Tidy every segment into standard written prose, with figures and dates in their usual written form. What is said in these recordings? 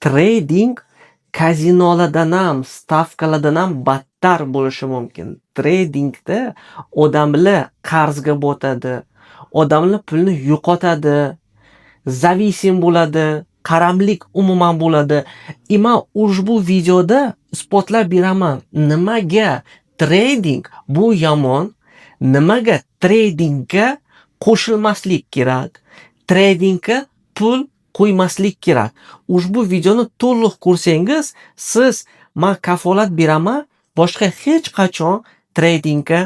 Trading kazinolardan ham, stavkalardan ham battar bo'lishi mumkin. Tradingda odamlar qarzga botadi, odamlar pulni yo'qotadi, зависим bo'ladi, qaramlik umuman bo'ladi. И man ushbu videoda isbotlab beraman, nimaga trading bu yomon, nimaga tradingga qo'shilmaslik kerak, tradingga pul qo'ymaslik kerak. Ushbu videoni to'liq ko'rsangiz, siz, man kafolat beraman, boshqa hech qachon tradingga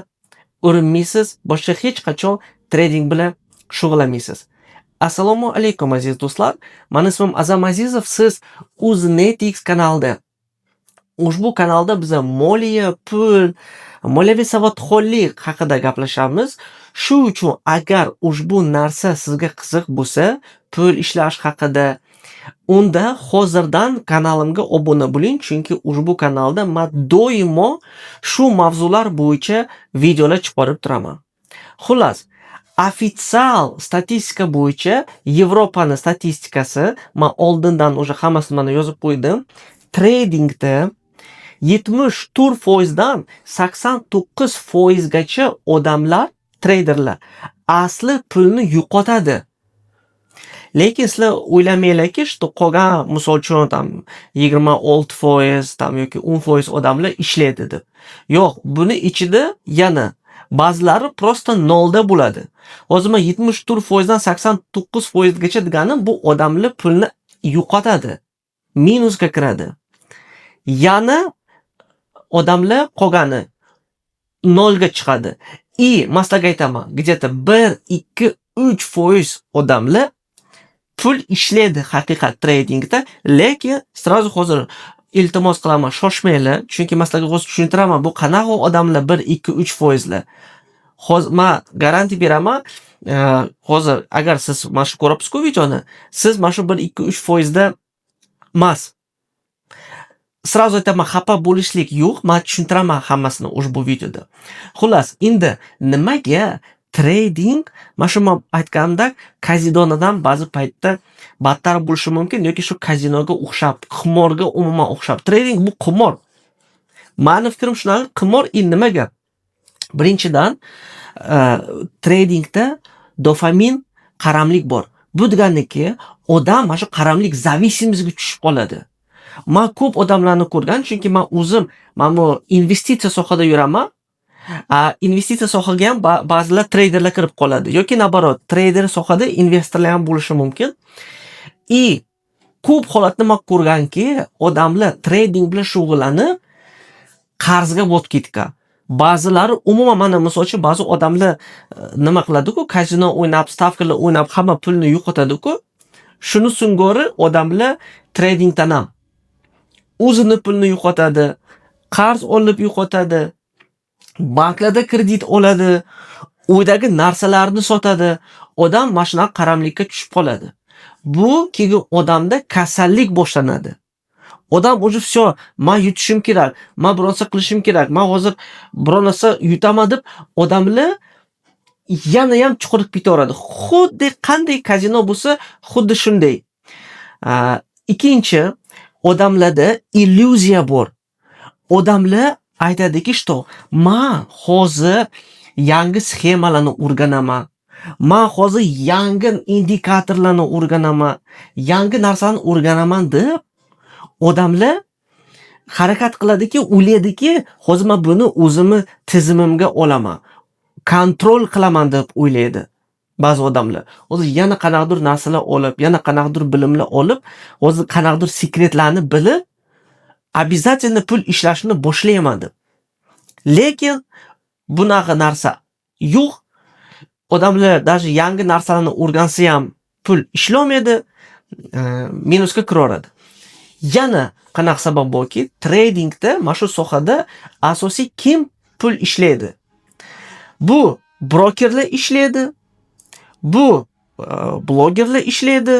urinmaysiz, boshqa hech qachon trading bilan shug'ullanmaysiz. Assalomu alaykum, aziz do'stlar. Mani ismim Azam Azizov. Siz UzNetX kanalida. Ushbu kanalda biz moliya, pul, moliyaviy savodxonlik haqida gaplashamiz. Shu uchun agar ushbu narsa sizga qiziq bo'lsa, pul ishlash haqida, unda hozirdan kanalimga obuna bo'ling, chunki ushbu kanalda man doimo shu mavzular bo'yicha videolar chiqarib turaman. Xullas, официал statistika bo'yicha, Yevropani statistikasi, man oldindan уже hammasini mana yozib qo'ydim. Tradingda 74 dan 89 gacha odamlar, treyderlar asli pulni yo'qotadi. Lekin sizlar o'ylamanglarki, что qolgan, misol uchun, там 26% там yoki 10% odamlar ishlaydi deb. Yo'q, buni ichida yana ba'zilari просто nolda bo'ladi. Hozir man 74 dan 89 gacha deganim, bu odamlar pulni yo'qotadi. Minusga kiradi. Yana odamlar qolgani nolga chiqadi. И man sizlarga aytaman, где-то 1, 2, 3% odamlar pul ishlaydi haqiqat tradingda, lekin сразу hozir iltimos qilaman, shoshmanglar, chunki man sizlarga hozir tushuntiraman, bu qanaqa odamlar 1, 2, 3 foizlar. Hozir man garantiya beraman, hozir agar siz mana shu ko'ryapsiz-ku videoni, siz mana shu 1, 2, 3 foizda emas. Сразу aytaman, xafa bo'lishlik yo'q, man tushuntiraman hammasini ushbu videoda. Xullas, endi nimaga trading mana shu man aytganimdek kazinodan ba'zi paytda battar bo'lishi mumkin yoki shu kazinoga o'xshab, qimorga umuman o'xshab. Trading bu qimor. Mani fikrim shunaqa, qimor. И nimaga? Birinchidan, tradingda dopamin qaramlik bor. Bu deganiki, odam mana shu qaramlik зависимость ga tushib qoladi. Man ko'p odamlarni ko'rgan, chunki man o'zim mana bu investitsiya sohada yuraman. Investitsiya sohaga ham ba'zilar treyderlar kirib qoladi yoki наоборот, treyder sohada investorlar ham bo'lishi mumkin. И ko'p holatda man ko'rganki, odamlar trading bilan shug'ullanib qarzga botib ketgan. Ba'zilari umuman, mana misol uchun, ba'zi odamlar nima qiladi-ku, kazino o'ynab, stavkalar o'ynab hamma pulni yo'qotadi-ku. Shuni singari odamlar tradingdan ham o'zini pulini yo'qotadi, qarz olib yo'qotadi, banklarda kredit oladi, uydagi narsalarni sotadi. Odam mana shunaqa qaramlikka tushib qoladi. Bu keyin odamda kasallik boshlanadi. Odam уже всё, man yutishim kerak, man biror narsa qilishim kerak, man hozir biror narsa yutaman deb odamlar yanayam chuqur ketaveradi. Xuddi qanday kazino bo'lsa, xuddi shunday. Ikkinchi, odamlarda illyuziya bor. Odamlar aytadiki, что man hozir yangi sxemalarni o'rganaman. Man hozir yangi indikatorlarni o'rganaman, yangi narsani o'rganaman deb odamlar harakat qiladiki, o'ylaydiki, hozir man buni o'zimni tizimimga olaman, контроль qilaman deb o'ylaydi ba'zi odamlar. Hozir yana qanaqadir narsalar olib, yana qanaqadir bilimlar olib, hozir qanaqadir sekretlarni bilib, обязательно pul ishlashni boshlayman deb. Lekin bunaqa narsa yo'q. Odamlar даже yangi narsalarni o'rgansa ham pul ishlolmaydi, minusga kiraveradi. Yana qanaqa sabab borki, tradingda, mana shu sohada asosiy kim pul ishlaydi? Bu brokerlar ishlaydi, bu blogerlar ishlaydi,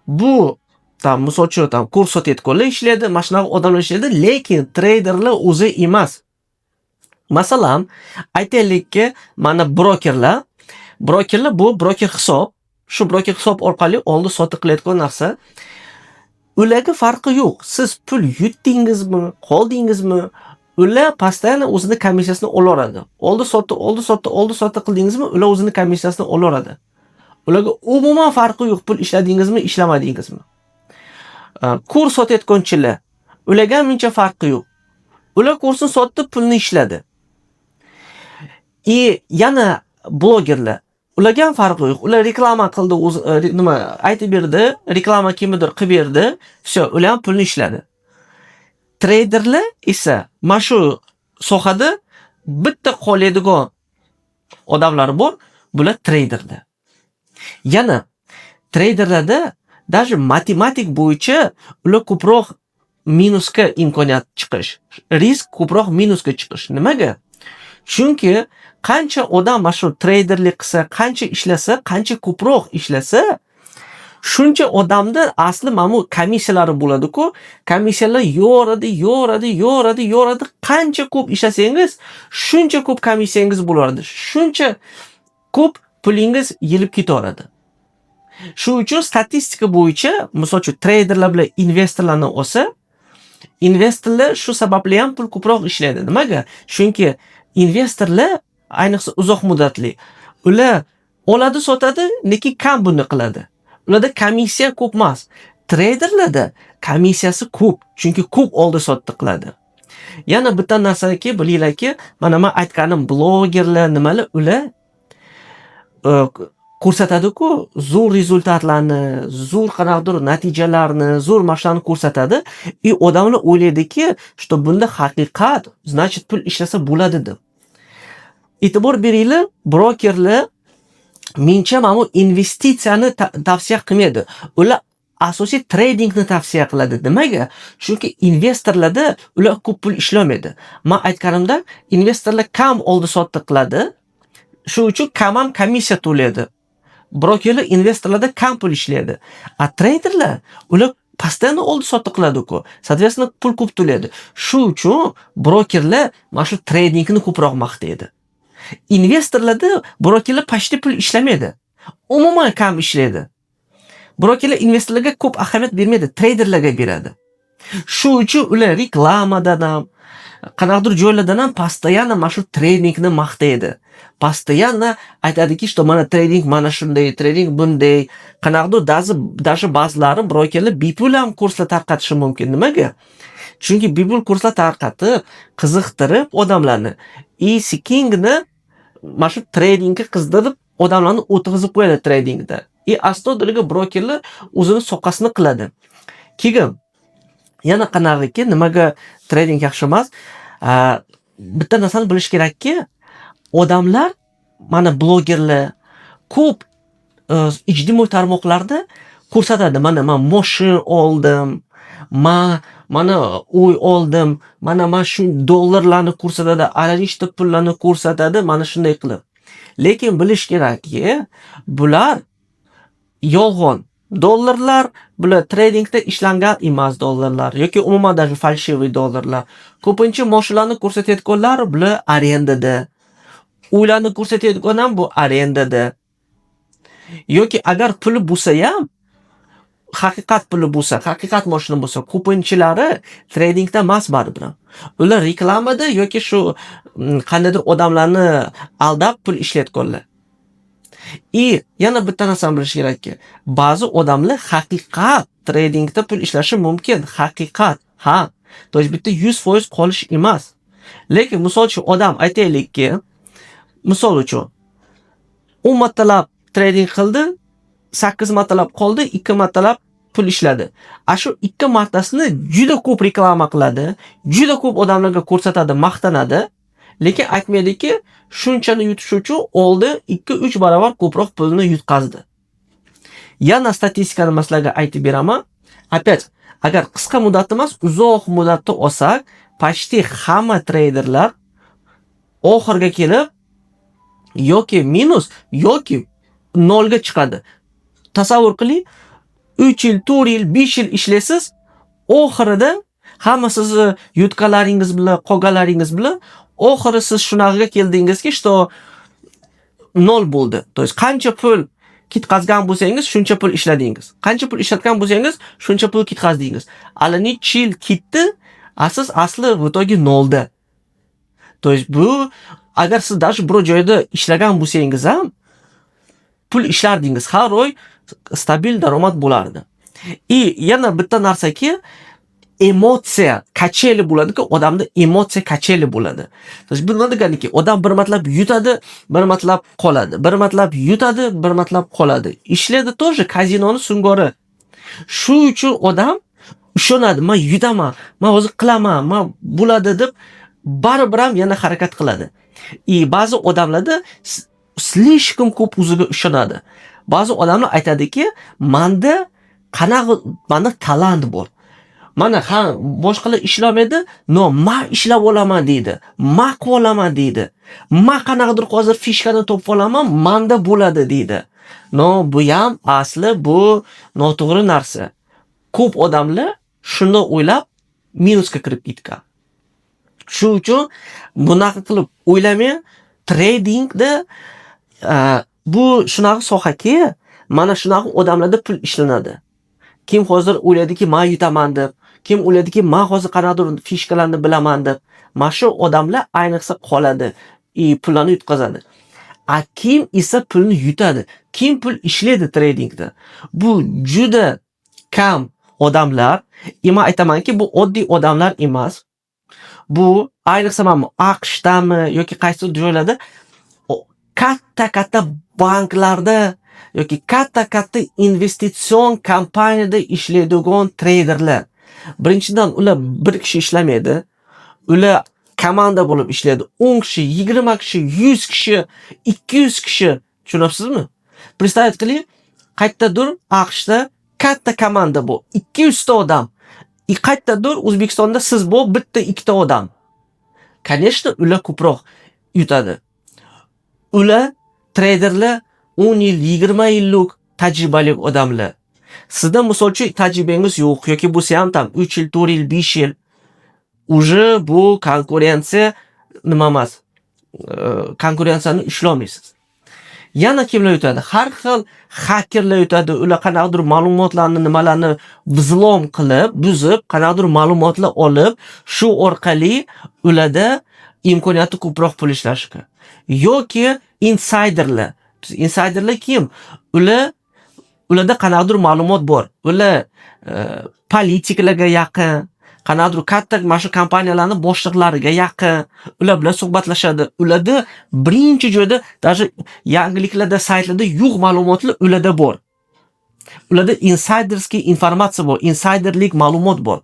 bu там, misol uchun, там kurs sotayotganlar ishlaydi, mana shunaqa odamlar ishlaydi, lekin treyderlar o'zi emas. Masalan, aytaylikki, mana brokerlar, brokerlar bu broker hisob, shu broker hisob orqali oldi-sotdi qilayotgan narsa. Ularga farqi yo'q. Siz pul yutdingizmi, qoldingizmi, ular постоянно o'zini komissiyasini olaveradi. Oldi sotdi, oldi sotdi, oldi sotdi qildingizmi, ular o'zini komissiyasini olaveradi. Ularga umuman farqi yo'q, pul ishladingizmi, ishlamadingizmi. Kurs sotayotganchilar, ularga ham uncha farqi yo'q. Ular kursni sotdi, pulni ishladi. И yana blogerlar, ularga ham farqi yo'q. Ular reklama qildi, o'zi nima aytib berdi, reklama kimnidir qilib berdi, всё, ular ham pulni ishladi. Treyderlar esa mana shu sohada bitta qoladigan odamlar bor, bular treyderlar. Yana treyderlarda даже matematik bo'yicha ular ko'proq minusga imkoniyat chiqish, risk ko'proq minusga chiqish. Nimaga? Chunki qancha odam mana shu treyderlik qilsa, qancha ishlasa, qancha ko'proq ishlasa, shuncha odamda asli mana bu komissiyalari bo'ladi-ku. Komissiyalar yoradi, yoradi, yoradi, yoradi. Qancha ko'p ishlasangiz, shuncha ko'p komissiyangiz bo'lardi. Shuncha ko'p pulingiz yeyilib ketaveradi. Shu uchun statistika bo'yicha, misol uchun, treyderlar bilan investorlarni olsa, investorlar shu sababli ham pul ko'proq ishlaydi. Nimaga? Chunki investorlar, ayniqsa uzoq muddatli, ular oladi, sotadi, lekin kam buni qiladi. Ularda komissiya ko'p emas. Treyderlarda komissiyasi ko'p, chunki ko'p oldi sotdi qiladi. Yana bitta narsaki bilinglarki, mana men aytganim blogerlar nimalar, ular ko'rsatadi-ku zo'r результат larni, zo'r qanaqadir natijalarni, zo'r mana ko'rsatadi. И odamlar o'ylaydiki, что bunda haqiqat, значит, pul ishlasa bo'ladi deb. E'tibor beringlar, brokerlar mencha mana bu investitsiyani tavsiya qilmaydi. Ular asosiy tradingni tavsiya qiladi. Nimaga? Chunki investorlarda ular ko'p pul ishlamaydi. Man aytganimda, investorlar kam oldi-sotdi qiladi. Shu uchun kam ham komissiya to'laydi. Brokerlar investorlarda kam pul ishlaydi. А treyderlar, ular постоянно oldi-sotdi qiladi-ku. Соответственно, pul ko'p to'laydi. Shu uchun brokerlar mana shu tradingni ko'proq maqtaydi. Investorlarda brokerlar почти pul ishlamaydi. Umuman kam ishlaydi. Brokerlar investorlarga ko'p ahamiyat bermaydi, treyderlarga beradi. Shu uchun ular reklamadan ham, qanaqadir joylardan ham постоянно mana shu tradingni maqtaydi. Постоянно aytadiki, что mana trading mana shunday, trading bunday. Qanaqadir даже ba'zilari brokerlar bepul ham kurslar tarqatishi mumkin. Nimaga? Chunki bepul kurslar tarqatib, qiziqtirib odamlarni и sekingina mana shu tradingga qizdirib, odamlarni o'tqizib qo'yadi tradingda. И astoydilga brokerlar o'zini sohasini qiladi. Keyin yana qanaqaki, nimaga trading yaxshi emas? Bitta narsani bilish kerakki, odamlar, mana blogerlar ko'p ijtimoiy tarmoqlarda ko'rsatadi. Mana man moshin oldim, man mana uy oldim, mana man shu dollarlarni ko'rsatadi, allanechta pullarni ko'rsatadi, mana shunday qilib. Lekin bilish kerakki, bular yolg'on. Dollarlar bular tradingda ishlangan emas dollarlar yoki umuman даже фальшивый dollarlar. Ko'pincha moshinlarni ko'rsatayotganlar bular arendada. Uylarni ko'rsatayotgan ham bu arendada. Yoki agar puli bo'lsa ham, haqiqat puli bo'lsa, haqiqat moshina bo'lsa, ko'pinchilari tradingda emas baribir. Ular reklamada yoki shu qandaydir odamlarni aldab pul ishlayotganlar. И yana bitta narsani bilish kerakki, ba'zi odamlar haqiqat tradingda pul ishlashi mumkin. Haqiqat, ha. То есть bitta 100% qolish emas. Lekin misol uchun odam, aytaylikki, misol uchun 10 martalab trading qildi, 8 martalab qoldi, 2 martalab pul ishladi. A shu 2 martasini juda ko'p reklama qiladi, juda ko'p odamlarga ko'rsatadi, maqtanadi. Lekin aytmaydiki, shunchani yutish uchun oldi 2-3 barobar ko'proq pulni yutqazdi. Yana statistikani man sizlarga aytib beraman. Опять, agar qisqa muddatda emas, uzoq muddatda olsak, почти hamma treyderlar oxiriga kelib yoki minus, yoki nolga chiqadi. Tasavvur qiling, 3 yil, 4 yil, 5 yil ishlaysiz, oxirida hamma sizni yutqanlaringiz bilan, qolganlaringiz bilan oxiri siz shunaqaga keldingizki, что nol bo'ldi. То есть qancha pul Ketqazgan bo'lsangiz, shuncha pul ishladingiz. Qancha pul ishlatgan bo'lsangiz, shuncha pul ketqazdingiz. Allanechchi yil ketdi, a siz asli в итоге nolda. То есть bu agar siz даже biror joyda ishlagan bo'lsangiz ham, pul ishlardingiz. Har oy stabil daromad bo'lardi. И yana bitta narsaki, emotsiya качели bo'ladi-ku, odamda emotsiya качели bo'ladi. То есть bu nima deganiki, odam bir martalab yutadi, bir martalab qoladi. Bir martalab yutadi, bir martalab qoladi. Ishlaydi тоже kazinoni singari. Shu uchun odam ishonadi, "Men yutaman, men hozir qilaman, men bo'ladi" deb baribir ham yana harakat qiladi. И ba'zi odamlarda слишком ko'p o'ziga ishonadi. Ba'zi odamlar aytadiki, "Manda qanaqa, manda talant bor. Mana ha, boshqalar ishlamaydi, но man ishlab olaman" deydi. "Man qilib olaman" deydi. "Man qanaqadir hozir фишка ni topib olaman, manda bo'ladi" deydi. Но bu ham asli bu noto'g'ri narsa. Ko'p odamlar shuni o'ylab minusga kirib ketgan. Shu uchun bunaqa qilib o'ylamang. Tradingda bu shunaqa sohaki, mana shunaqa odamlarda pul ishlanadi. Kim hozir o'ylaydiki, "Men yutaman" deb, kim o'ylaydiki, "Men hozir qanaqadir фишка larni bilaman" deb. Mana shu odamlar ayniqsa qoladi и pullarni yutqazadi. A kim esa pulni yutadi? Kim pul ishlaydi tradingda? Bu juda kam odamlar. И men aytamanki, bu oddiy odamlar emas. Bu ayniqsa mana bu AQShdami yoki qaysidir joylarda katta-katta banklarda yoki katta-katta investitsion kompaniyada ishlaydigan treyderlar. Birinchidan, ular bir kishi ishlamaydi. Ular komanda bo'lib ishlaydi. 10 kishi, 20 kishi, 100 kishi, 200 kishi. Tushunyapsizmi? Представить qiling, qayerdadir AQShda katta komanda bu. 200 ta odam. И qayerdadir O'zbekistonda siz bu bitta, ikkita odam. Конечно, ular ko'proq yutadi. Ular treyderlar 10 yil, 20 yillik tajribali odamlar. Sizda, misol uchun, tajribangiz yo'q yoki bo'lsa ham там 3 yil, 4 yil, 5 yil. Уже bu konkurensiya nima emas. Konkurensiyani ushlolmaysiz. Yana kimlar yutadi? Har xil xakerlar yutadi. Ular qanaqadir ma'lumotlarni, nimalarni взлом qilib, buzib, qanaqadir ma'lumotlar olib, shu orqali ularda imkoniyati ko'proq pul ishlashga. Yoki insayderlar. Insayderlar kim? Ularda qanaqadir ma'lumot bor. Ular politiklarga yaqin, qanaqadir katta mana shu kompaniyalarning boshliqlariga yaqin, ular bilan suhbatlashadi. Ularda birinchi joyda даже yangiliklarda, saytlarda yo'q ma'lumotlar ularda bor. Ularda инсайдерский informatsiya bor, insayderlik ma'lumot bor.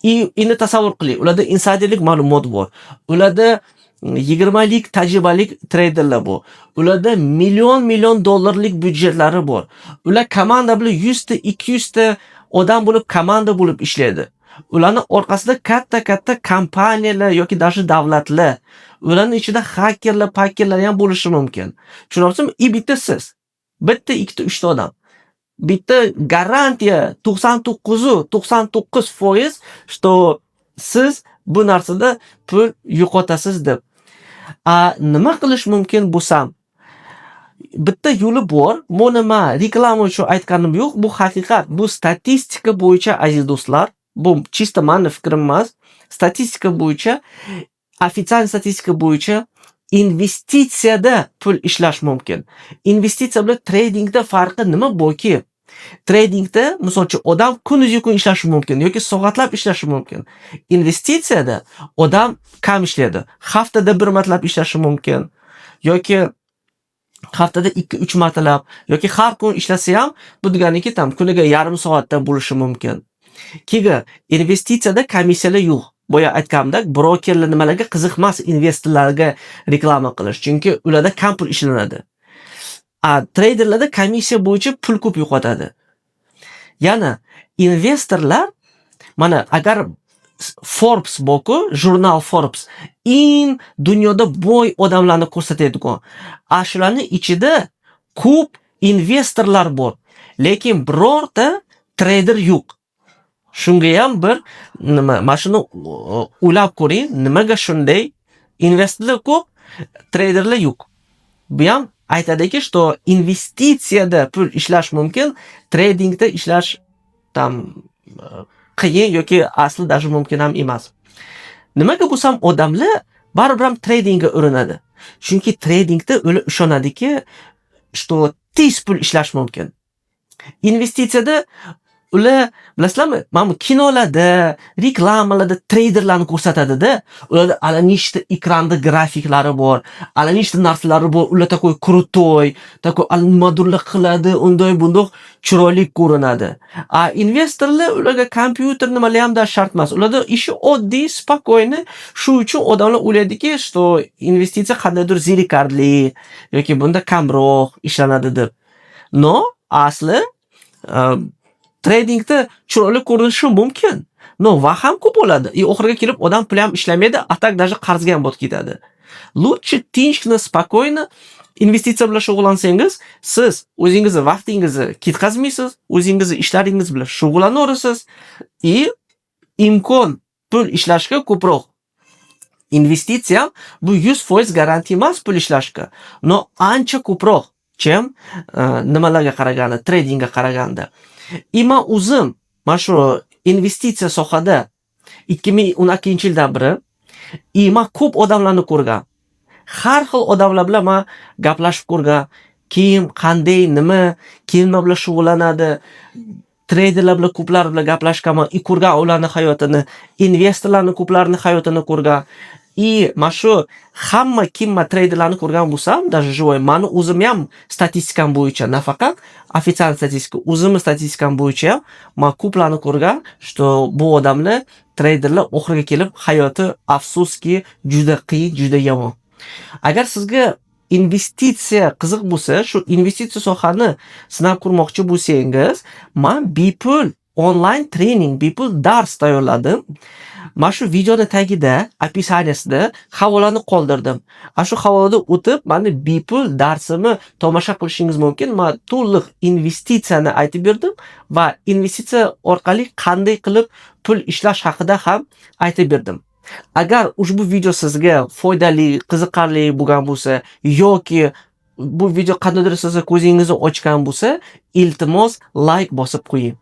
И endi tasavvur qiling, ularda insayderlik ma'lumot bor. Ularda 20 yillik tajribali treyderlar bor. Ularda million million dollarlik byudjetlari bor. Ular komanda bilan 100 ta, 200 ta odam bo'lib, komanda bo'lib ishlaydi. Ularni orqasida katta-katta kompaniyalar yoki даже davlatlar. Ularning ichida xakerlar, pakerlar ham bo'lishi mumkin. Tushunyapsizmi? И bitta siz. Bitta, ikkita, uchta odam. Bitta garantiya 99,99%, что siz bu narsada pul yo'qotasiz deb. A nima qilish mumkin bo'lsam? Bitta yo'li bor. Bu nima, reklama uchun aytganim yo'q. Bu haqiqat. Bu statistika bo'yicha, aziz do'stlar. Bu чисто mani fikrim emas. Statistika bo'yicha, официальный statistika bo'yicha investitsiyada pul ishlash mumkin. Investitsiya bilan tradingda farqi nima borki? Tradingda, misol uchun, odam kunuzi kun ishlashi mumkin yoki soatlab ishlashi mumkin. Investitsiyada odam kam ishlaydi. Haftada bir martalab ishlashi mumkin yoki haftada 2-3 martalab yoki har kun ishlasa ham, bu deganiki там kuniga yarim soatda bo'lishi mumkin. Keyin investitsiyada komissiyalar yo'q. Boya aytganimdek, brokerlar nimalarga qiziq emas investorlarga reklama qilish, chunki ularda kam pul ishlanadi. A treyderlarda komissiya bo'yicha pul ko'p yo'qotadi. Yana investorlar, mana agar Forbes borku, jurnal Forbes eng dunyoda boy odamlarni ko'rsatadigan. A shularning ichida ko'p investorlar bor, lekin birorta treyder yo'q. Shunga ham bir nima, mana shuni o'ylab ko'ring, nimaga shunday investorlar ko'p, treyderlar yo'q. Bu ham Aytadiki, что investitsiyada pul ishlash mumkin, tradingda ishlash там qiyin yoki asli даже mumkin ham emas. Nimaga bo'lsam odamlar baribir ham tradingga urinadi? Chunki tradingda ular ishonadiki, что tez pul ishlash mumkin. Investitsiyada ular, bilasizlarmi, mana bu kinolarda, reklamalarda treyderlarni ko'rsatadida, ularda ala nechta ekranda grafiklari bor, ala nechta narsalari bor, ular такой крутой, такой ala nimadirlar qiladi, unday bundoq chiroyli ko'rinadi. A investorlar, ularga kompyuter nimalar ham даже shart emas. Ularda ishi oddiy, спокойный. Shu uchun odamlar o'ylaydiki, что investitsiya qandaydir zerikarli yoki bunda kamroq ishlanadi deb. Но asli tradingda chiroyli ko'rinishi mumkin. Но vaqt ham ko'p bo'ladi. И oxiriga kelib odam pul ham ishlamaydi, а так даже qarzga ham botib ketadi. Лучше tinchgina, спокойно investitsiya bilan shug'ullansangiz, siz o'zingizni vaqtingizni ketkazmaysiz, o'zingizni ishlaringiz bilan shug'ullanaverasiz и imkon pul ishlashga ko'proq. Investitsiya bu 100% garantiya emas pul ishlashga, но ancha ko'proq, чем nimalarga qaraganda, tradingga qaraganda. И man o'zim mana shu investitsiya sohada 2012-yildan beri и man ko'p odamlarni ko'rgan. Har xil odamlar bilan man gaplashib ko'rgan. Kim, qanday, nima, kim nima bilan shug'ullanadi. Treyderlar bilan, ko'plar bilan gaplashganman и ko'rgan ularni hayotini, investorlarni ko'plarini hayotini ko'rgan. И mana shu hamma kim man treyderlarni ko'rgan bo'lsam, даже живой, mani o'zim ham statistikam bo'yicha, nafaqat официальный statistika, o'zimni statistikam bo'yicha ham man ko'plarni ko'rgan, что bu odamlar, treyderlar oxiriga kelib hayoti, afsuski, juda qiyin, juda yomon. Agar sizga investitsiya qiziq bo'lsa, shu investitsiya sohani sinab ko'rmoqchi bo'lsangiz, man bepul onlayn trening, bepul dars tayyorladim. Mana shu videoni tagida, описание sida havolani qoldirdim. Ana shu havolada o'tib, mani bepul darsimni tomosha qilishingiz mumkin. Man to'liq investitsiyani aytib berdim va investitsiya orqali qanday qilib pul ishlash haqida ham aytib berdim. Agar ushbu video sizga foydali, qiziqarli bo'lgan bo'lsa yoki bu video qandaydir sizni ko'zingizni ochgan bo'lsa, iltimos, layk bosib qo'ying.